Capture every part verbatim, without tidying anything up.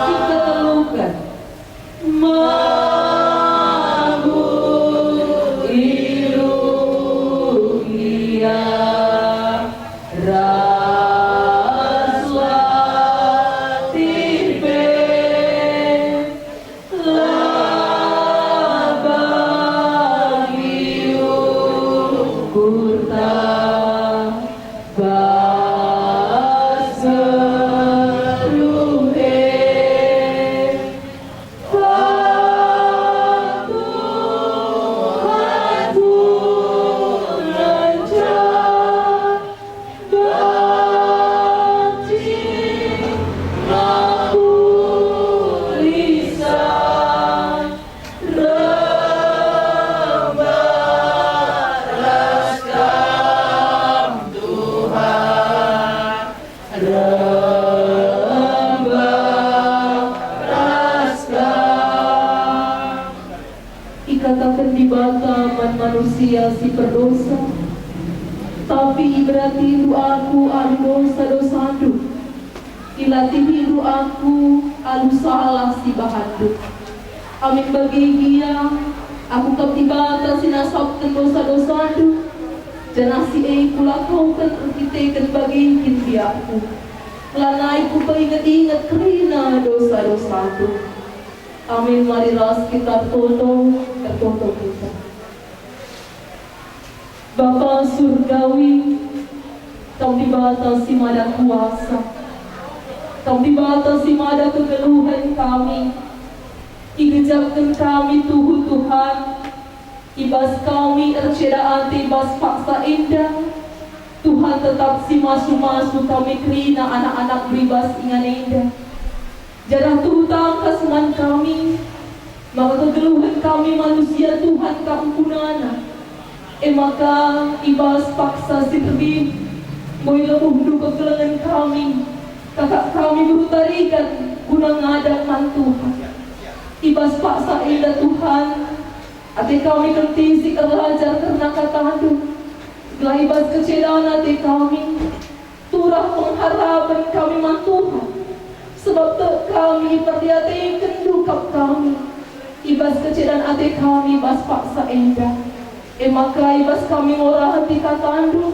Kita teluhken. Mabuk i dunia ras latih pe, la banci ukurta bas geluh e. Rembak ras Kam. Ikataken Dibata man manusia si perdosa, "Tapi iberatindu Aku alu dosa-dosandu, ilatihindu Aku alu salah si bahanndu." Amin bage gia, Aku kap Dibata si nasapken dosa-dosandu, janah si e Kulakauken erkiteken bage kin biakKu. Lanai Kupeinget-inget kerina dosa-dosandu. Amin. Mari ras kita ertoto, ertoto kita. Bapa Surgawi, Kam Dibata si mada kuasa, Kam Dibata si mada kegeluhen kami. Igejapken kami tuhu, Tuhan, i bas kami erceda ate i bas paksa enda. Tuhan, tetap si masu-masu kami kerina anak-anakNdu i bas ingan enda. Janah tuhu tangkas man kami, maka kegeluhen kami manusia Tuhan Kam gunana. E maka, i bas paksa si tedin, enggo ilebuhNdu kekelengen kami, kakap kami beru tarigan guna ngadap man Tuhan. I bas paksa enda, Tuhan, ate kami kentisik erlajar kerna KataNdu, gelah i bas kecedan ate kami, turah pengharapen kami man Tuhan, sebab tek kami iperdiatekenNdu kap kami i bas kecedan ate kami bas paksa enda. E maka i bas kami ngorahati KataNdu,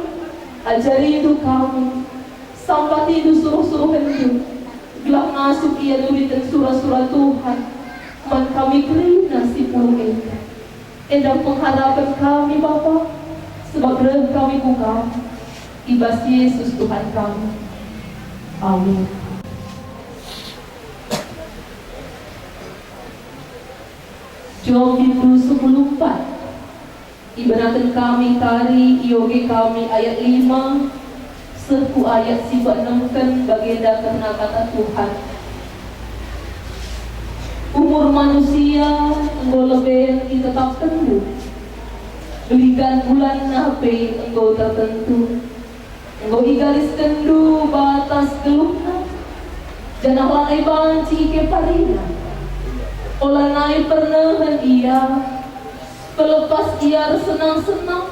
ajarindu kami, sampatindu suruh-suruhenNdu, gelah ngasup ia nuriken sura-sura Tuhan man kami kerina si pulung enda. Enda pengharapen kami, Bapa, sebab reh kami ku Kam, i bas Jesus Tuhan kami. Amin. Job pitu sepuluh empat. Ibenaken kami kari, ioge kami ayat lima, seh ku ayat si peenemken bagenda kerna kata Tuhan. Umur manusia enggo leben itetapkenNdu, beligan bulanna pe enggo tertentu. Enggo igariskenndu batas geluhna, janah lanai banci ikeparina. Ola nai pernehen ia, pelepas ia ersenang-senang,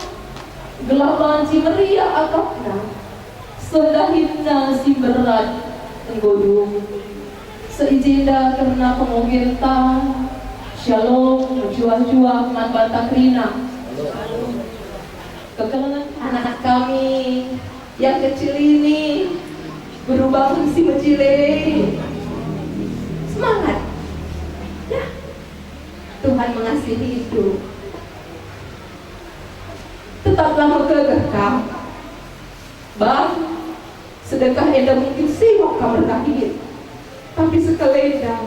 gelah banci meriah akapna, seh dahinna si mberat enggo dung. Seh i jenda kerna pengogenta. Shalom, mejuah-juah man banta kerina. Kekelengen anak-anak kami yang kecil ini, beru bangun si mejile. Semangat. Ya. Tuhan mengasihi itu. Tetaplah megegeh kam. Bah, sedekah enda mungkin siwak kam erdahin. Tapi sekalenda,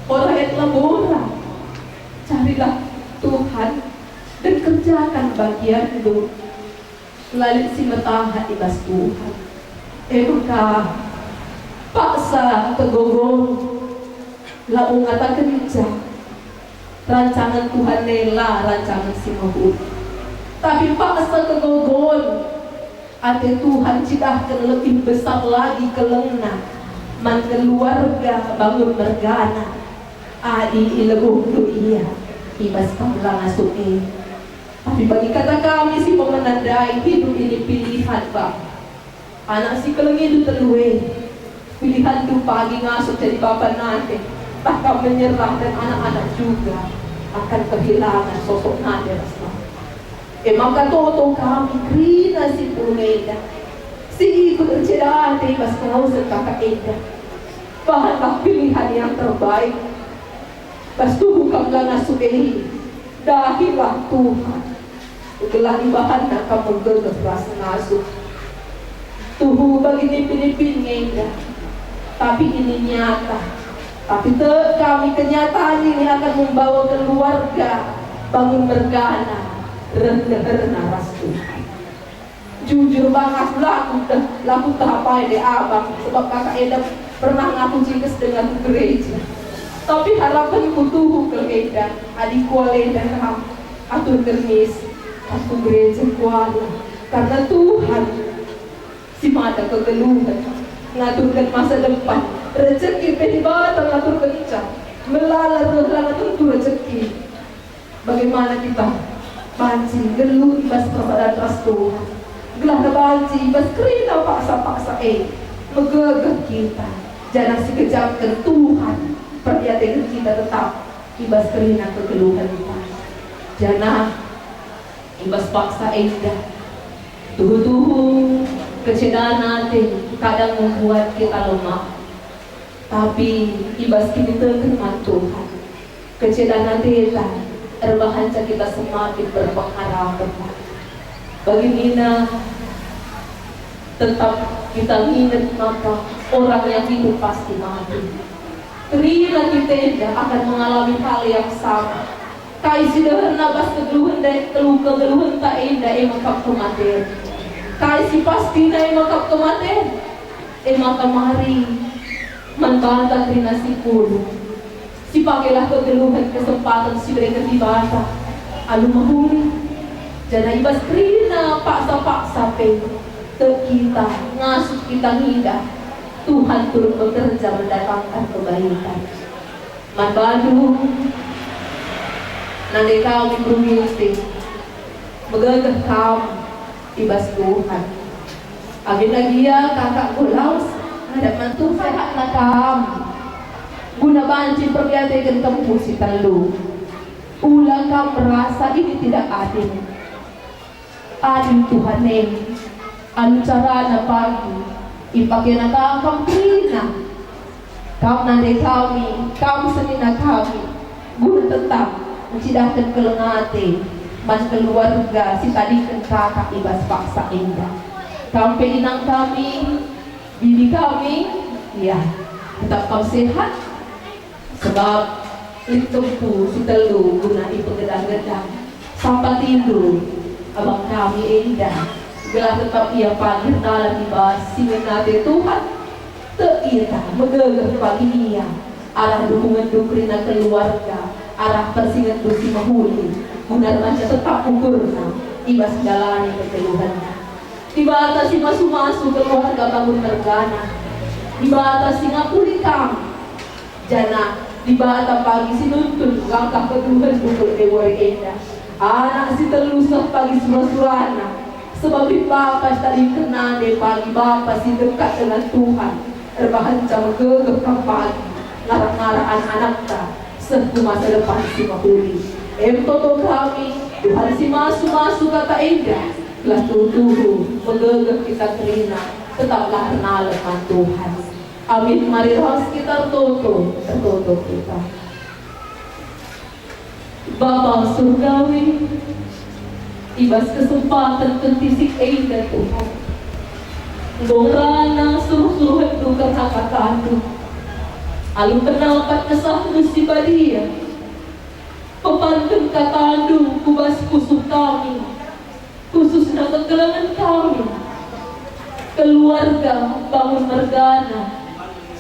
ola et labora. Carilah Tuhan dan Kerjakan bagianndu, la lit si metahat i bas Tuhan. E maka, paksa kegogon, labo ngatakenca, rancangen Tuhan e la rancangen si mehuli. Tapi paksa kegogon, ate Tuhan cidahken lebih besar lagi kelengna man keluarga bangun mergana, adi ilebuhndu ia i bas kam la ngasup e. Tapi bagi kata kami si pemena ndai, hidup ini pilihan, Bapa. Anak si kelengindu telu e, pilihanndu pagi ngasup jadi bapa nande, tah kam menyerahken anak-anak juga akan kehilangan sosok nande ras bapa. E maka toto kami kerina si pulung enda, si ikut erceda ate i bas kelawesen kakak enda. Bahanlah pilihan yang terbaik. Bas tuhu kam la ngasup e, dahilah Tuhan, gelah ibahanNa kam megegeh ras ngasup. Tuhu bagi nipi-nipin enda, tapi ini nyata. Tapi tek kami, kenyataan ini akan membawa keluarga bangun mergana reh deherna ras Tuhan. Jujur bangas, la kuteh, la kuteh apai de abang, sebab kakak enda pernah ngaku cikes denga ku gereja. Tapi harapenku tuhu kal enda, adi kual enda kam aturken mis, kam ku gereja kuala. Karena Tuhan si mada kegeluhen ngaturken masa depan, rejeki pe Dibata ngaturkenca, melala reh la tentu rejeki. Bagaimana kita banci nggeluh i bas persadan ras Tuhan, gelah banci i bas kerina paksa-paksa e megegeh kita, janah sikejapken Tuhan perdiateken kita tetap i bas kerina kegeluhenta. Janah i bas paksa enda, tuhu-tuhu kecedan ate kadang membuat kita lemah. Tapi i bas kiniteken man Tuhan, kecedan ateta erbahanca kita semakin berpengharapen. Bagi nina, tetap kita nginget maka orang yang hidup pasti mati. Kerina kita enda akan mengalami hal yang sama. Kai si deherna bas kegeluhen de-, kelu-, kegeluhenta enda e maka kematen. Kai si pastina e maka kematen. E maka mari man banta kerina si pulung, sipakailah kegeluhen kesempaten si ibereken Dibata alu mehuli. Janah i bas kerina paksa-paksa pe, tek kita, ngasup kita ngidah, Tuhan turut bekerja mendatangkan kebaikan. Man bandu, nande kami Bru Ginting, megegeh kam i bas Tuhan. Age gia kakak Gulaus ngadap man Tuhan, sehatna kam, guna banci perdiateken tempuh si telu. Ula kam merasa ini tidak adil. Adil Tuhan e, alu carana pagi ipakena ka kam kerina. Kam nande kami, kam senina kami, guna tetap ncidahken keleng ate man keluarga si tadingken kakak i bas paksa enda. Kam pe inang kami, bibi kami, ya, tetap kam sehat. Sebab lit tempuh si telu guna ipegedah-gedah. Sampatindu abang kami enda, gelah tetap ia pagi erdalan i bas si ngena ate Tuhan. Tek kita megegeh pagi ia arah dukungenndu kerina keluarga, arah persingenndu si mehuli, guna erbahanca tetap ukurna i bas ndalani kegeluhenna. Dibata si masu-masu keluarga bangun mergana, Dibata si ngapuli kam, janah Dibata pagi si nuntun langkah kegeluhenndu kal e wari enda. Anak si telu seh pagi sura-surana, sebab lit bapa si tadingken nande pagi bapa si dekat dengan Tuhan, erbahanca megegeh kam pagi ngarak-ngarak anak-anakta seh ku masa depan si mehuli. Em toto kami, Tuhan si masu-masu kata enda, gelah tuhu-tuhu megegeh kita kerina, tetaplah ernalem man Tuhan. Amin. Mari ras kita ertoto, ertoto kita. Bapa Surgawi, i bas kesempaten kentisik enda Tuhan, enggo ngerana suruh-suruhenNdu kerna kataNdu. Alu pendapat KesahNdu si badia, Pepanken katandu ku bas pusuh kami, khususna kekelengen kami, keluarga bangun mergana,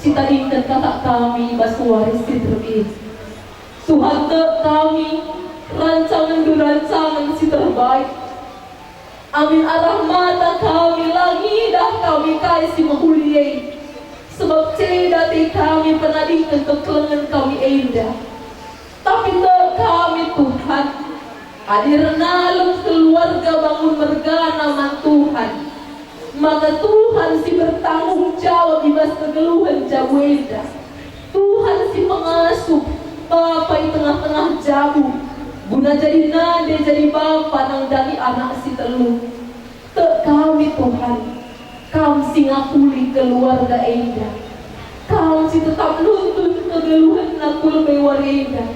si tadingken kakak kami i bas wari si terbaik. Tuhan, tek kami, rancangenndu rancangen si terbaik. Amin arah mata kami la ngidah kami kai si mehuli e, sebab ceda ate kami penadingken kekelengen kami enda. Tapi tek kami, Tuhan, adi ernalem keluarga bangun mergana man Tuhan, maka Tuhan si bertanggung jawab i bas kegeluhen jabu enda. Tuhan si pengasuh, Bapa i tengah-tengah jabu, guna jadi nande, jadi bapa nandangi anak si telu. Tek kami, Tuhan, Kam si ngapuli keluarga enda. Kam si tetap nuntun kegeluhenna ku lebe wari enda.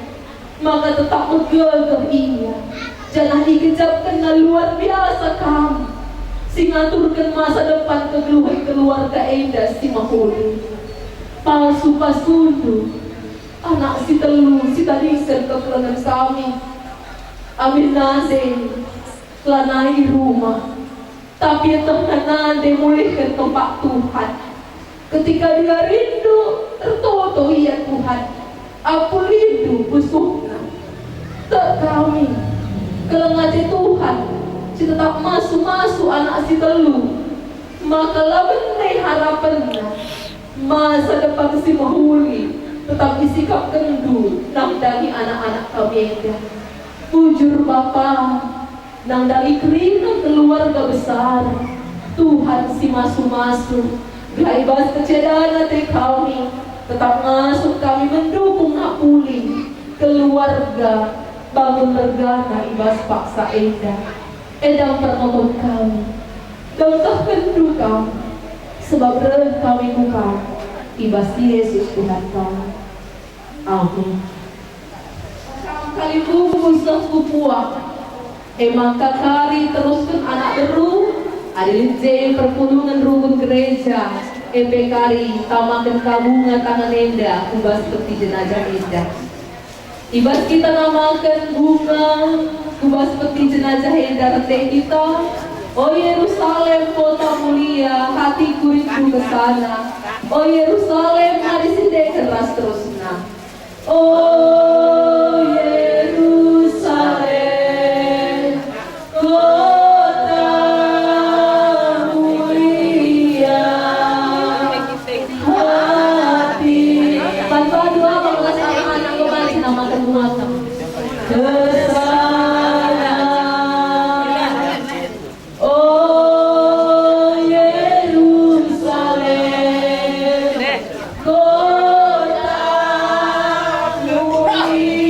Maka tetap megegeh ia, janah igejapkenna luar biasa Kam si ngaturken masa depan kegeluhen keluarga enda si mehuli. Pasu-pasundu anak si telu si tadingken kekelengen kami. Amin nande lanai rumah, tapi ietehna nande mulihken kempak Tuhan. Ketika diarindu ertoto ia, Tuhan, apulindu pusuhna. Tek kami, keleng ate Tuhan, si tetap masu-masu anak si telu, maka la bene harapenna. Masa depan si mehuli tetap isikapkenndu nandangi anak-anak kami enda. Bujur Bapa, nandangi kerina keluarga besar, Tuhan si masu-masu, gelah i bas kecedan ate kami, tetap ngasup kami mendukung ngapuli keluarga bangun mergana i bas paksa enda. Enda permoton kami, dengkehkenndu kami, sebab reh kami ku Kam i bas Yesus Tuhan kami. Amin. Kam kalimbubu seh ku puak, e maka kari terusken anak beru, adi lit je perpulungen rukun gereja, e pe kari tamaken ka bunga tangan enda ku bas peti jenajah enda. I bas kita namaken bunga ku bas peti jenajah enda, rende kita, "O Yerusalem, kota mulia, hatiku rindu ke sana. O Yerusalem, nari sindeken ras terusna." O Yerusalem, kota mulia, hati. Tanpa dua bangsa anak kembali namaken bunga. Kesana. O Yerusalem, kota mulia.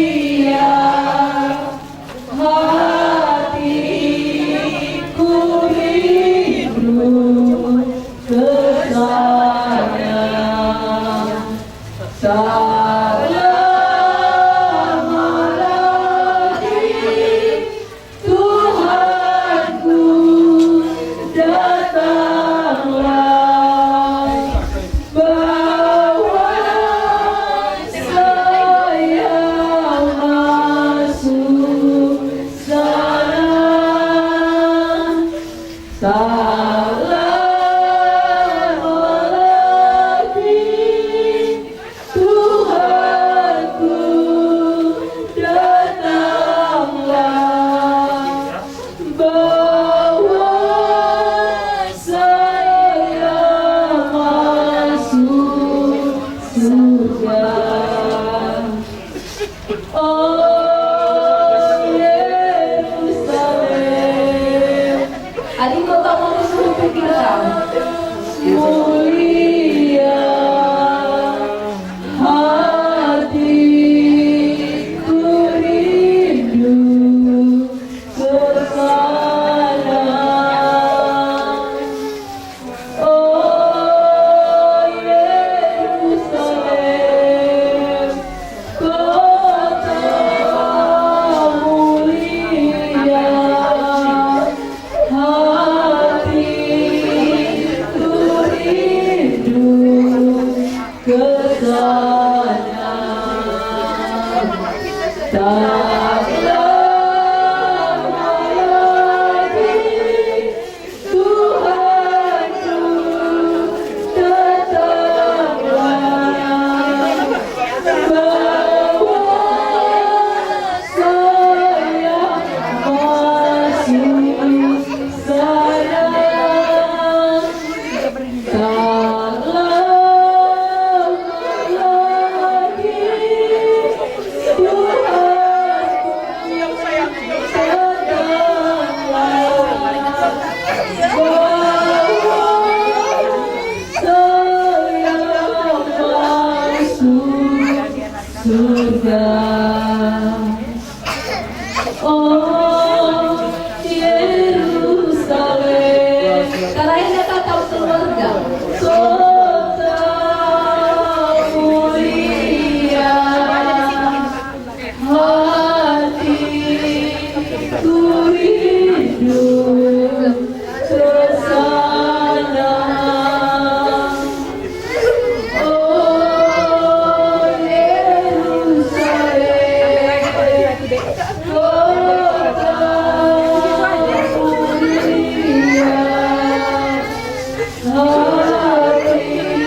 Hatiku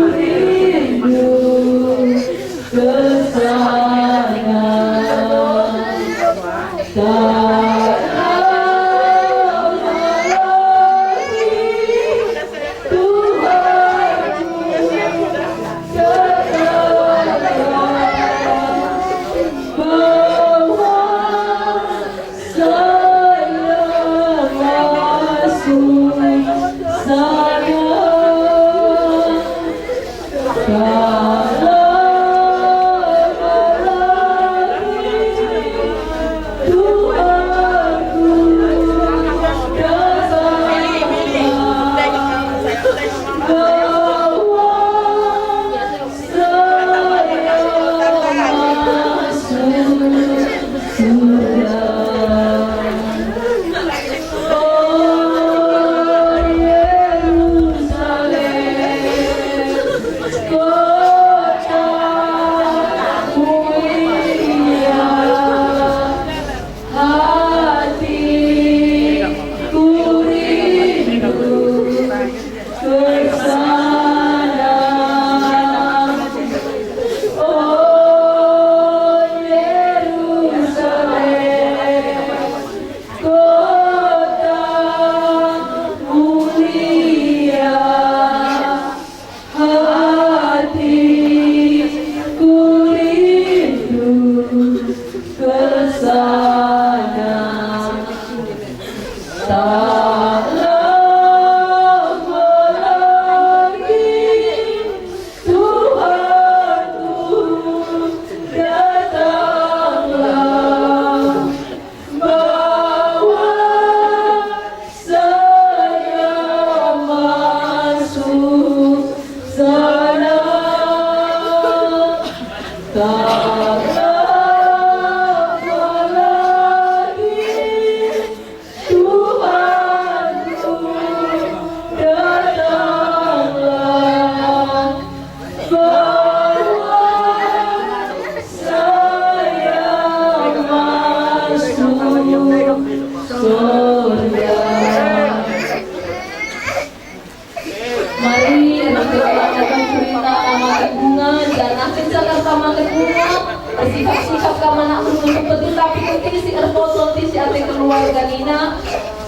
rindu ke sana. Tak lama lagi Tuhanku datanglah, bawa saya masuk sana. Kalau lagi Tuhanku datanglah, bawa Hatiku rindu ke sana. O Yerusalem, kota mulia, hatiku rindu ke sana. Tak lama lagi Tuhanku datanglah, bawa saya masuk sana. Tak lama lagi Tuhanku datanglah, bawa saya masuk surga. Mari, erkiteken kerina ka maket bunga, janah kenca kam maket bunga, ersikap-sikap kam anak beru untuk pedu, tapi kentisik ertoto, tisik ate keluarga nina.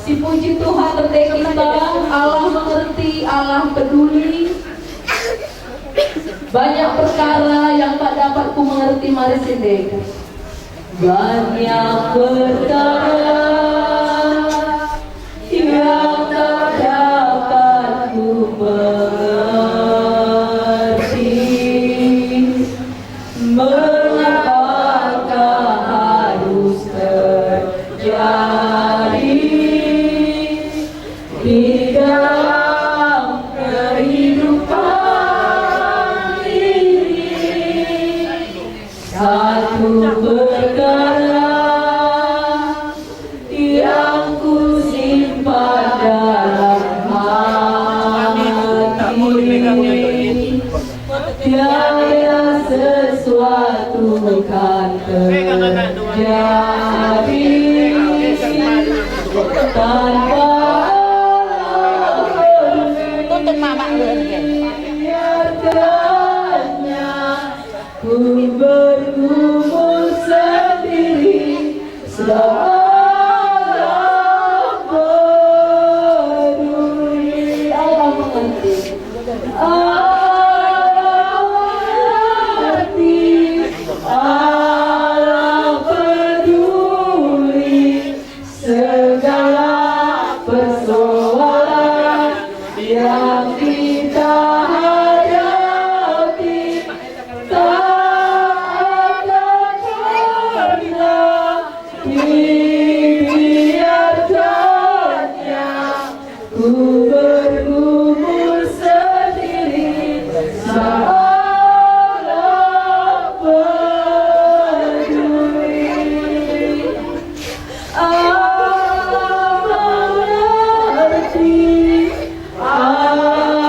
Sipuji Tuhan, ende kita, Allah mengerti, Allah peduli. Banyak perkara yang tak dapat ku mengerti, mari sindek. Banyak perkara yang tak dapat ku mengerti, mengapakah harus terjadi di dalam kehidupan ini. Satu perkara yang kusimpan dalam hati, tiada sesuatu kan terjadi tanpa Allah. Tutup mamak dulu. Biarkannya ku bergumul sendiri, seolah peduli. Allah mengerti. Allah mengerti. Allah peduli segala persoalan yang kita hadapi. Tak akan pernah dibiarkannya ku bergumul sendiri, seolah peduli. Allah mengerti, Allah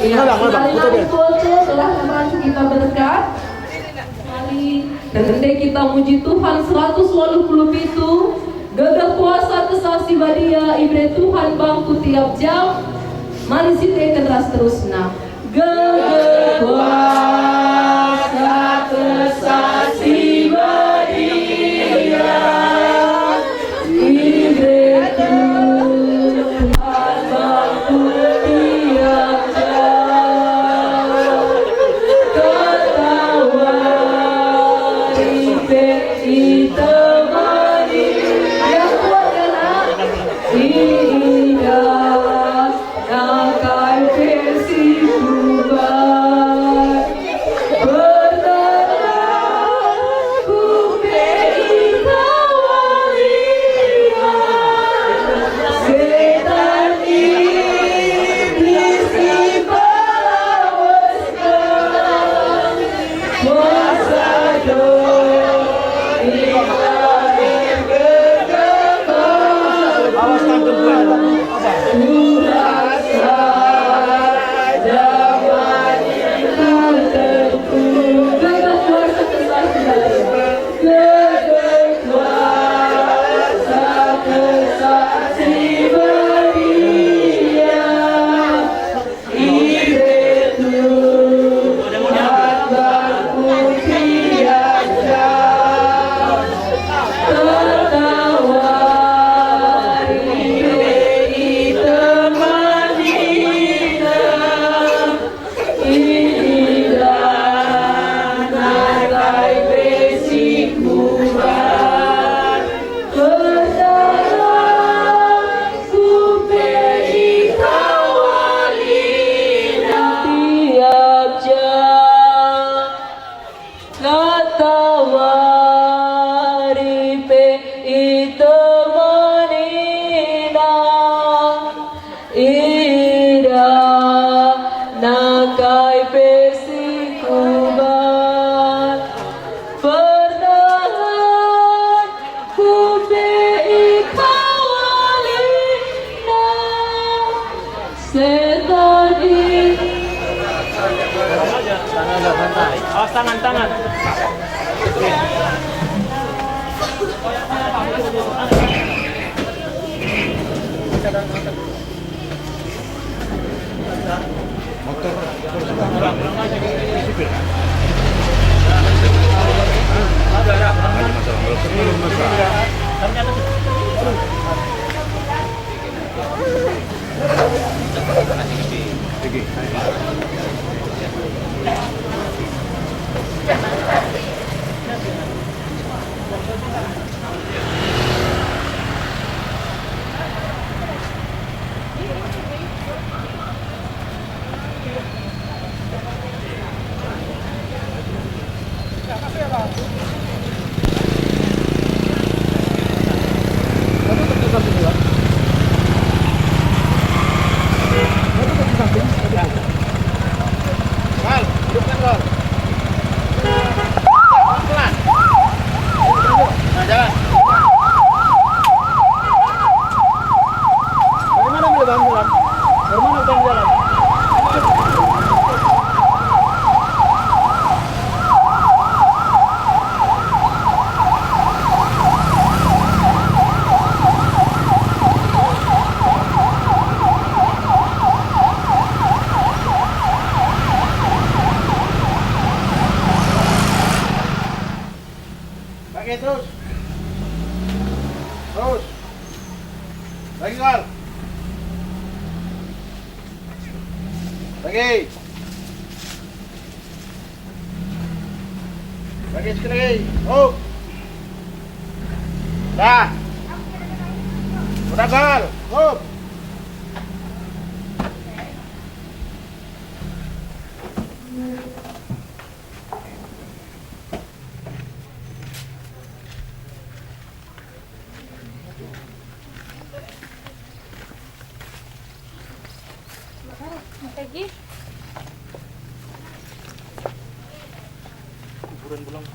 Ya, mari, teman, kita berkat. Kali rende kita muji Tuhan seratus waluh puluh pitu, gegeh kuasa Kesah Si Badia ibere Tuhan bangku tiap jam. Mari siendeken ras terusna. Gegeh kuasa Kesah Si Badia. Nakai pe si kubat, bertahan ku pe ikawaliha. Setan iblis ipalawesken. Awas tangkep gua. Ku pe ikawalina tiap jam, katawari pe itemanina. Ida nakai pe si kubat, perdahan ku pe ikawalina. Setan i- Awas tangan, tangan. Gal, hidupkan, Gal. Pelan. Nah, jalan. Bagaimana, Bang, jalan? Bagaimana, Bang, jalan? Lagi terus. Terus. Lagi, Gal. Lagi. Lagi sekali lagi. Hop. Dah. Udah, Gal. Hop. Pegi. Kuburan belang.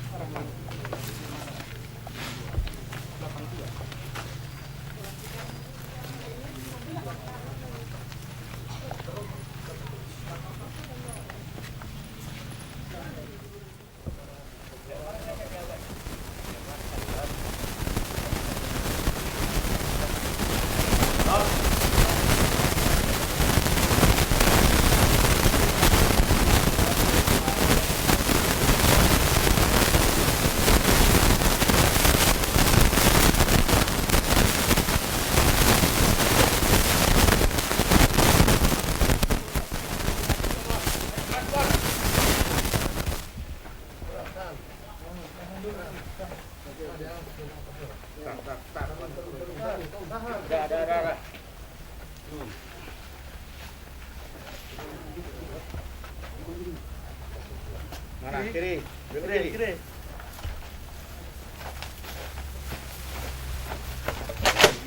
Mana? Kiri. Kiri. Kiri.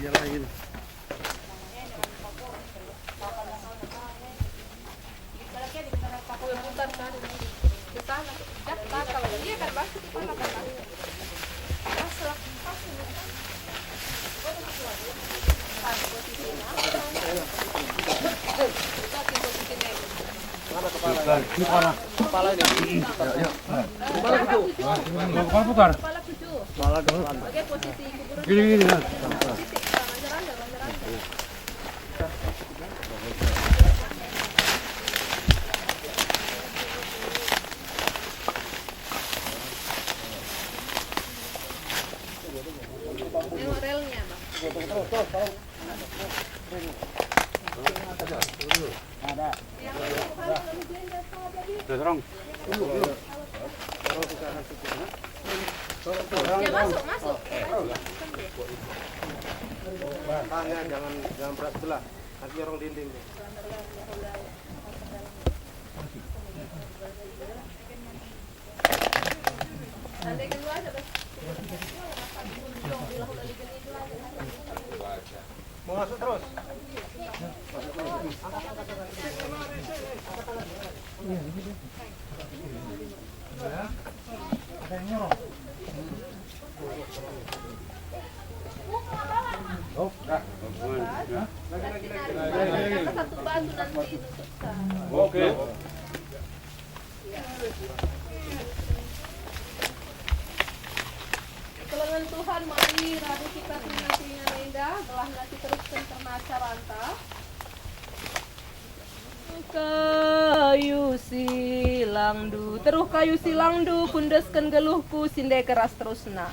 Biar lagi. Kepala ini. Kepala putar. Kepala putar. Kepala putar. Gini, gini, nah. Tengok relnya, Bang. Ada. Terus, Rong. Ya, masuk, masuk. Tanya, jangan, jangan berat sebelah. Nanti orang dinding. Mau masuk terus? Satu batu nanti tutupkan. Oke. Kelengen Tuhan, mari radu kita teringa-teringa enda, gelah nanti terusken kerna acaranta. Kayu silangndu, teruh kayu silangndu, kuendesken geluhku si ndai ras terusna.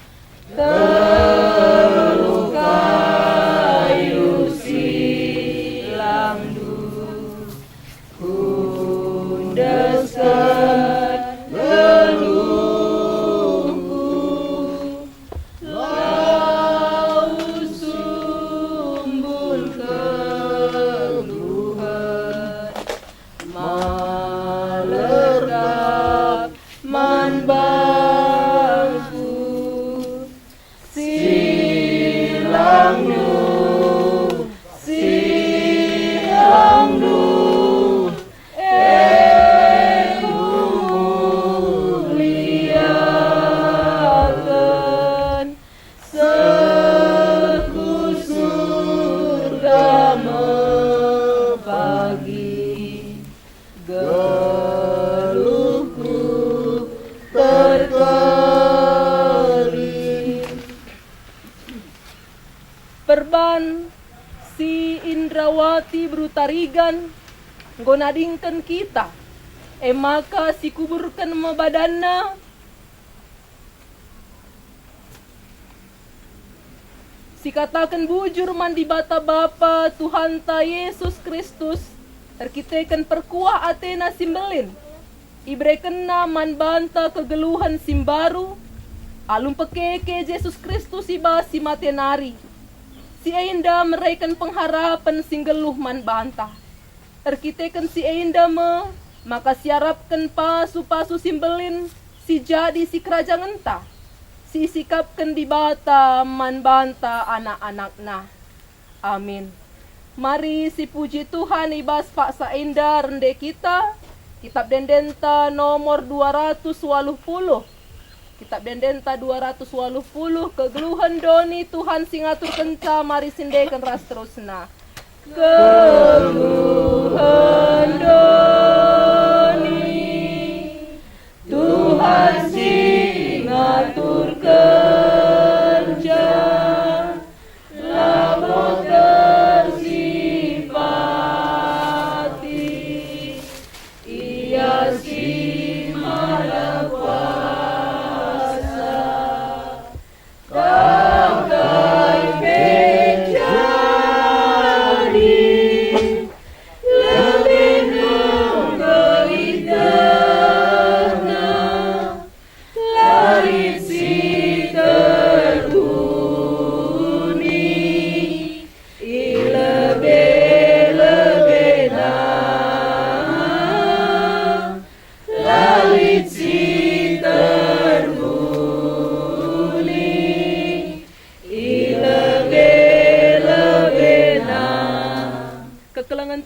Teruh kayu silangndu, kuendesken geluhku, lau sumbun kegeluhen, malergap man bangku. Silangndu, silangndu, e, kumuliaken, seh ku surga me pagi. Geluhku terkeri. Perban si Indrawati beru Tarigan enggo nadingken kita, e maka sikuburken me badanna. Sikataken bujur man Dibata Bapa Tuhanta Jesus Kristus, erkiteken perkuah ateNa si mbelin, iberekenNa man banta kegeluhen si mbaru, alu mpekeke Jesus Kristus i bas si mate nari. Si enda mereken pengharapen si nggeluh man banta. Erkiteken si enda me maka siarapken pasu-pasu si mbelin si jadi sikerajangenta, si isikapken Dibata man banta anak-anakNa. Amin. Mari sipuji Tuhan i bas paksa enda rende kita, Kitap Ende-endenta nomor dua ratus waluh puluh. Kitap Ende-endenta dua ratus waluh puluh, kegeluhen doni Tuhan si ngaturkenca, mari siendeken ras terusna. Kegeluhen doni Tuhan si ngaturkenca, labo tersipati. Ia si Maha Kuasa, kai pe jadi, lebih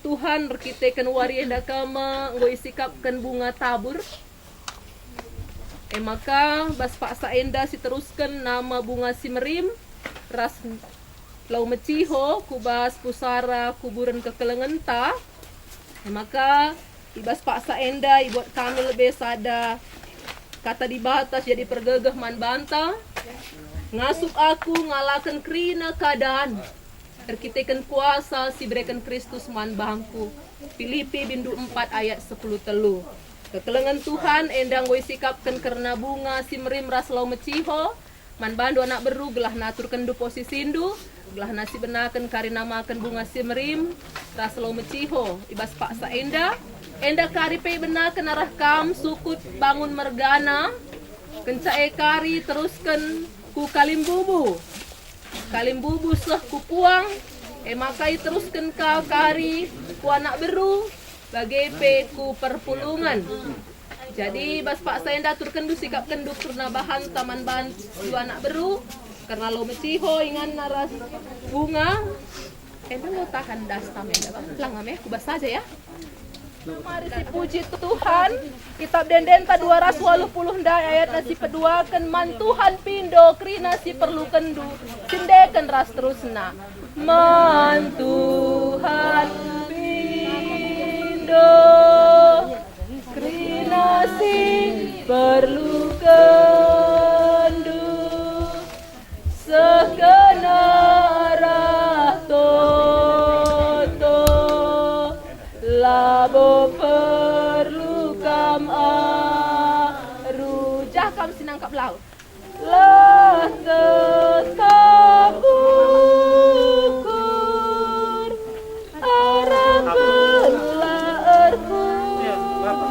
Tuhan, erkiteken wari enda ka me enggo isikapken bunga tabur. E maka, bas paksa enda siterusken nama bunga si merim ras lau meciho ku bas pusara kuburen kekelengenta. E maka, i bas paksa enda ibuat kami lebe sada kata Dibata si jadi pergegeh man banta, ngasup aku ngalaken kerina keadan erkiteken kuasa si ibereken Kristus man bangku. Pilipi bindu empat ayat sepuluh telu. Kekelengen Tuhan enda enggo isikapken kerna bunga si merim ras lau meciho man bandu anak beru, gelah naturkenndu posisindu, gelah nasibenaken kari namaken bunga si merim ras lau meciho i bas paksa enda. Enda kari pe ibenaken arah kam sukut bangun mergana, kenca e kari terusken ku kalimbubu. Kalimbubu seh ku puang, e maka iterusken ka kari ku anak beru, bage pe ku perpulungen. Jadi, bas paksa enda aturkenndu, sikapkenndu kerna bahanta man bandu anak beru, kerna lau meciho inganna ras bunga. Enda enggo tahan das tama enda, Bang. Lang ame, ku bas saja ya. Mari sipuji Tuhan, Kitab Ende-Endenta dua ras waluh puluh ndai ayatna si peduaken, "Man Tuhan pindo kerina si perlukenndu, sindeken ras terusna." Man Tuhan pindo kerina si perlukenndu, seh kena arah toto, labo perlu kam aru. Jah kam si nangkap lau. Lah tetap ukur arah bela erkusur.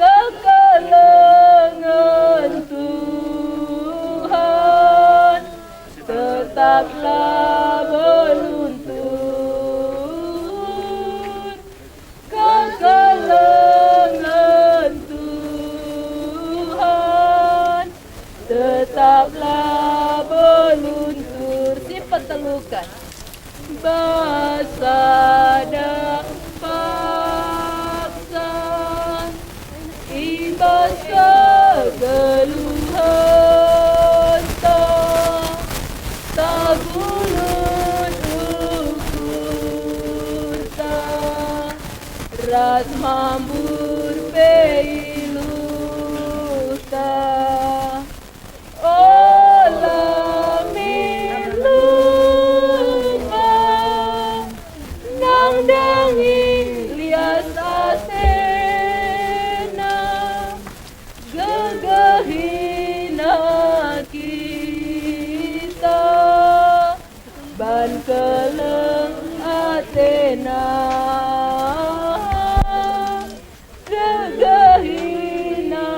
Kekelengen Tuhan tetaplah beluntur. Kekelengen Tuhan tetaplah beluntur. Si peteluken. Bas sada paksa, i bas kegeluhenta, tagulut ukurta, ras mambur pe iluhta. Ola min lupa nandangi lias atena, gegehina kita ban keleng atena. Gegehina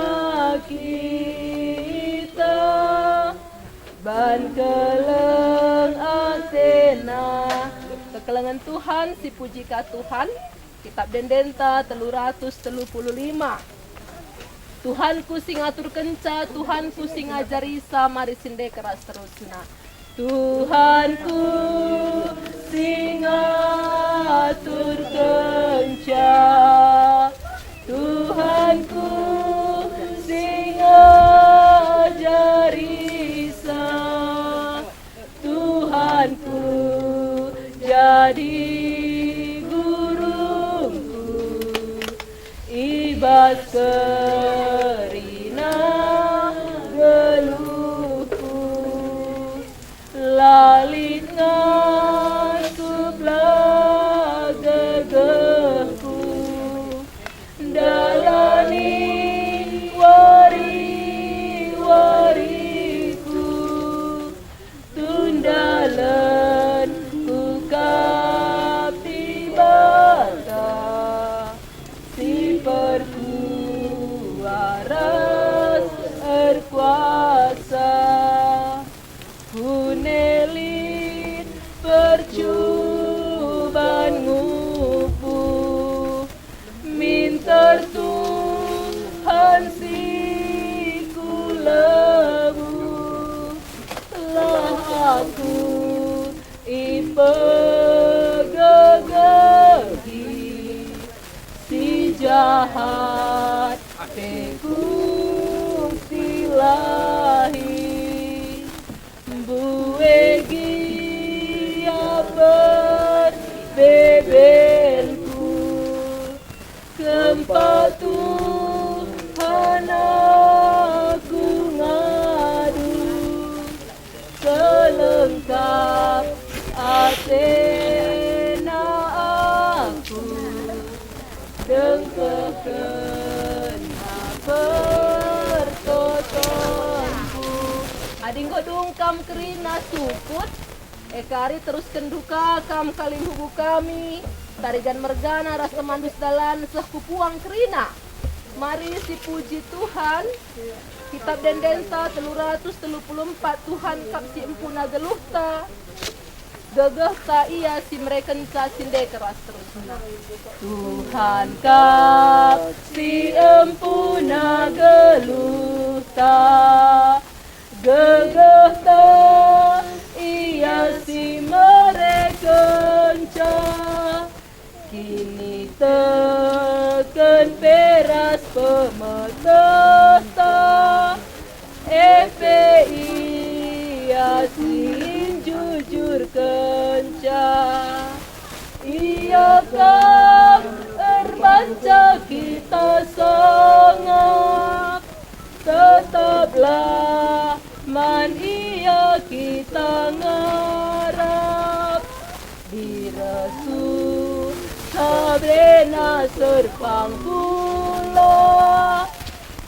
kita ban keleng atena. Kekelengen Tuhan, sipuji ka Tuhan. Kitab Ende-Endenta telu ratus telu puluh lima. Tuhanku si ngaturkenca, Tuhanku si ngajarisa, mari sindek ras terusna. Tuhanku si ngaturkenca, Tuhanku si ngajarisa, Tuhanku jadi gurungku, i bas kerina geluhku. La lit ngasup la gegehku, ndalani wari-wariku, tundalenku kap Dibata, si perkuah ras erkuasa. Kunelit percuban ngupu, minter Tuhan si kulebu. Lah aku ipegegeh bebenku. Kempak Tuhan aku ngadu, selengkap atena aku dengkehken pertotonku. Adi enggo dung kam kerina sukut, e kari teruskenndu ka kam kalimbubu kami, tarigan mergana ras temanndu sedalan seh ku puang kerina. Mari sipuji Tuhan. Kitap Ende-Endenta telu ratus telu puluh empat, Tuhan kap si empuna geluhta, gegehta Ia si merekenca si ndekah ras terusna. Tuhan kap si empuna geluhta, gegehta Ia si merekenca. Kiniteken pe ras pemetehta, e pe Ia si njujurkenca. Ia kap erbanca kita sangap, tetaplah man Ia kita ngarap. Diresuh sabena serpang kula,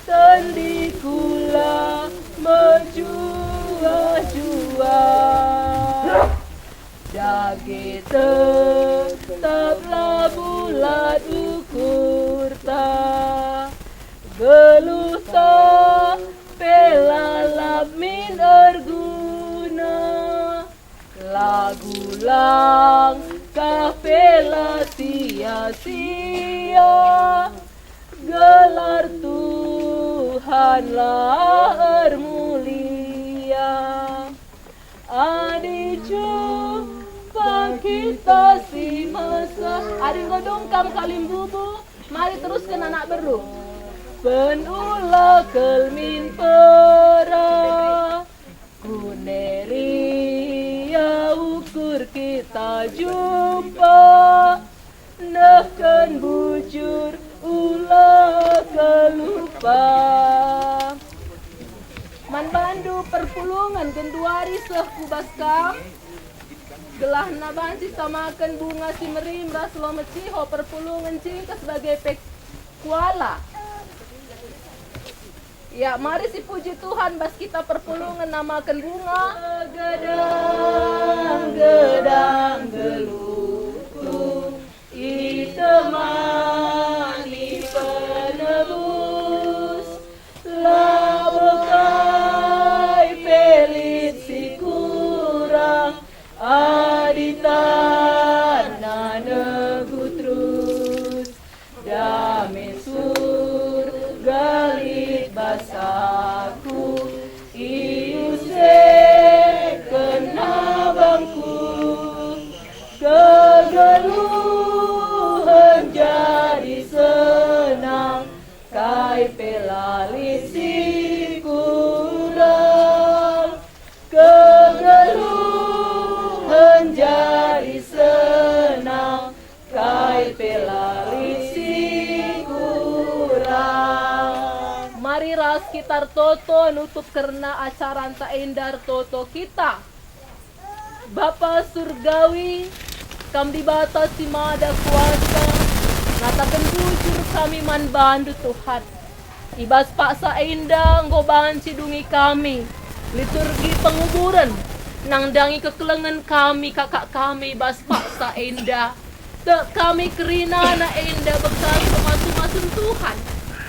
tendi kula mejuah-juah. Dage tetaplah bulat ukurta, geluhta pe lalap min erguna. Lagu langkah pe la sia-sia, gelar Tuhanlah ermulia. Adi jumpa kita si meseh, adi enggo dung kam kalimbubu, mari terusken anak beru. Penula kel min pera, ku Neria ukur kita jumpa. Nehken bujur ula kelupa. Man bandu perpulungen genduari seh ku bas kam, gelahna banci tamaken bunga si merim ras lo meciho perpulungen cingkes bage pe kuala. Ya, mari sipuji Tuhan bas kita perpulungen namaken bunga. Gedang-gedang geluhku itemani penebus, labo kai pe lit si kurang, adi tanna negu terus. Dame Surga lit bas aku, iusekenna bangku. Kegeluhen jadi senang, kai pe la lit si kurang. Kegeluhen jadi senang, kai pe la lit si kurang. Mari ras kita ertoto nutup kerna acaranta enda, ertoto kita. Bapa Surgawi, Kam Dibata si Mada Kuasa, ngataken bujur kami man baNdu, Tuhan. I bas paksa enda enggo banci dungi kami liturgi penguburen, nandangi kekelengen kami kakak kami i bas paksa enda. Tek kami kerinana enda bekal pemasu-masun Tuhan,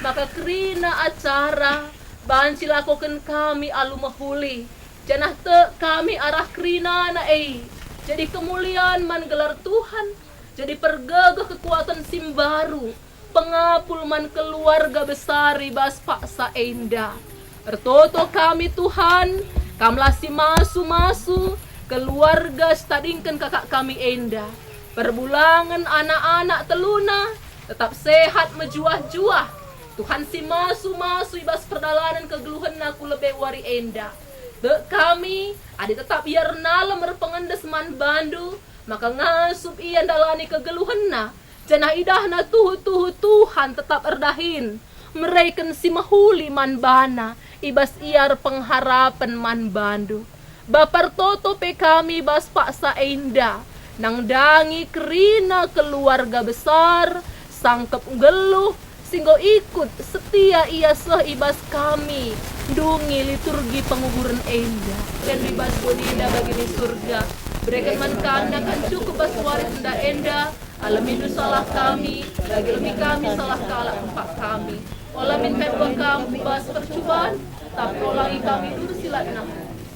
maka kerina acara banci lakoken kami alu mehuli, janah tek kami arah kerinana e jadi kemulian man gelar Tuhan, jadi pergegeh kekuaten si mbaru, pengapul man keluarga besar i bas paksa enda. Ertoto kami, Tuhan, Kamlah si masu-masu keluarga si tadingken kakak kami enda. Perbulangen anak-anak teluna tetap sehat mejuah-juah. Tuhan si masu-masu i bas perdalanen kegeluhenna ku lebe wari enda. Tek kami, adi tetap ia ernalem erpengendes man baNdu, maka ngasup ia ndalani kegeluhenna, janah idahna tuhu-tuhu Tuhan tetap erdahin, mereken si mehuli man bana, i bas ia erpengharapen man bandu. Bapa ertoto pe kami bas paksa enda, nandangi kerina keluarga besar, sangkep nggeluh, si enggo ikut setia ia seh i bas kami, ndungi liturgi penguburen enda. Ken i bas doni enda bagi min Surga, bereken man kami nakan cukup bas wari tenda enda, alemindu salah kami, bagi alemi kami salah kalak kempak kami. Ola min kami kam ku bas percuban, tapi olangi kami ndube si la denga.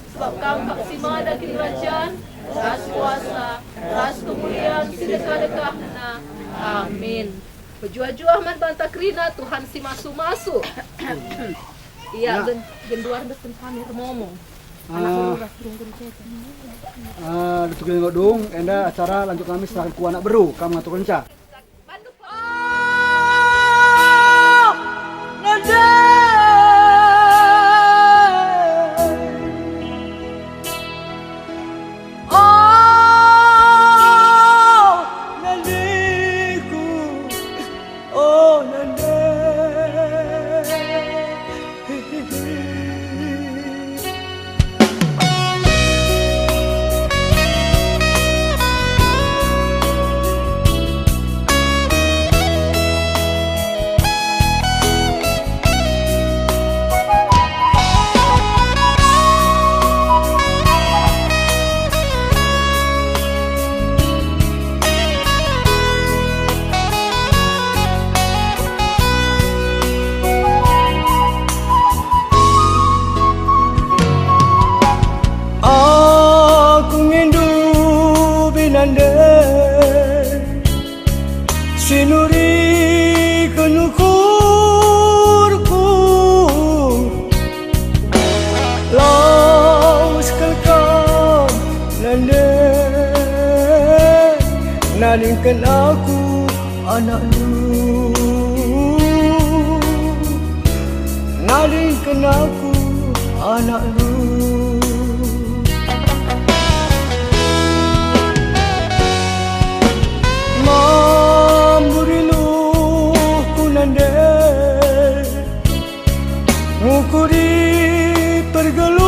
Sebab kam kap si mada kinirajan, ras kuasa, ras kemulian si dekah-dekahna. Amin. Mejuah-juah man banta kerina Tuhan si masu-masu. Ia gen-, genduar besen kami ermomo. Ah. Anak beru ras gerung-gerung kecap. Ah, tutu enggo dung, enda acara lanjut kami serahken ku anak beru, kam ngaturkenca. Oh, nande. Oh, nandeku. Oh, nande. Aku ngendu binande, si nuriken ukurku. Lawes kal kam nande, nadingken aku anakndu. Nadingken aku anakndu. Mamburi luhku nande, ngukuri pergelu